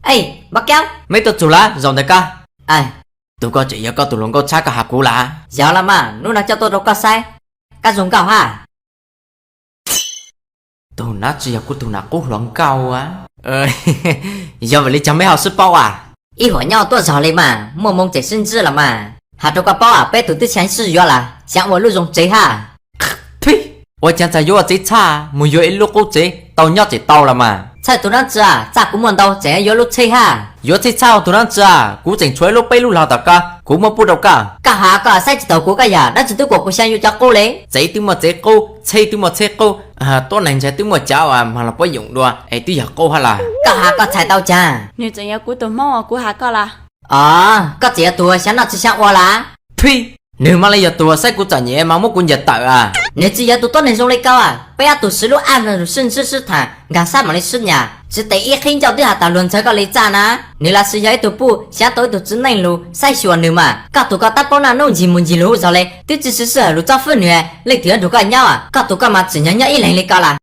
Ej, Npab Kaub, meb tuaj txug lawm zaum ntawm koj. Tus koj tseem yog koj tus hluas nkauj tshab koj has kuv lawm? Yog los mas, hnub no coj tuaj rau koj saib, koj zoo nkauj hab. Tus nab tsi yog kuv tus nam qub hluas nkauj a? Yog vim li cas meb ho sib paub a? Ib huam nyob tuaj zog li mas, muaj moo tseem sib ntsib los mas. Has rau koj paub, peb tug twb xyaa sib yuav lawm, xyaa ua lub zoo tsev hab. Ua caag txawm yuav ua tsev txhaj, mus yuav ib lub qub tsev tau nyob tseem tau los mas. Txhaj tus nab tsi a, txaj kuv muaj ntau tseem yuav lub tsheb hab. Yuav tsheb txhaj ua tus nab tsi a, kuv tseem tshuav ib lub peb lub hlau tom koj, kuv muab pub rau koj. Koj has koj saib tsis taus kuv koj yog nab tsi twb kuas kuv xyaa yuav cov qub li. Tsev twb muaj tsev qub, tsheb twb muaj tsheb qub, tuab neeg ntshai twb muaj cov uas mag los puab yoom dua es twb yog qub hab los. Koj has koj txhais tau caag? Nwg tseem yog kuv tus hmoob uas kuv has koj los? Os, koj tseem yog tus xyaa noj tsis xyaa ua los? Phi, nwg mas li yog tus saib kuv txom nyem mas muab kuv ncaws tawm a. Nwg tsis yog tus tuab neeg zoo li koj a, peb ob tug sib lub aj sib ntsib sib tham nkag sab mam li sib nyam, tsis tes ib qhib ncauj twb has tas luag ntxhawv koj li txaj na. Nwg los sis yog ib tug puj xyaav tau ib tug txiv neej lug saib xyuas nwg mas, koj tus koj tab paub naj nub ncig mus ncig lug zog le, twb tsis siv sij hawm lug txob fwb nwg, leej twg yuav nrug koj nyob. Koj tus koj mas tsim nyog nyob ib leeg li koj lawm.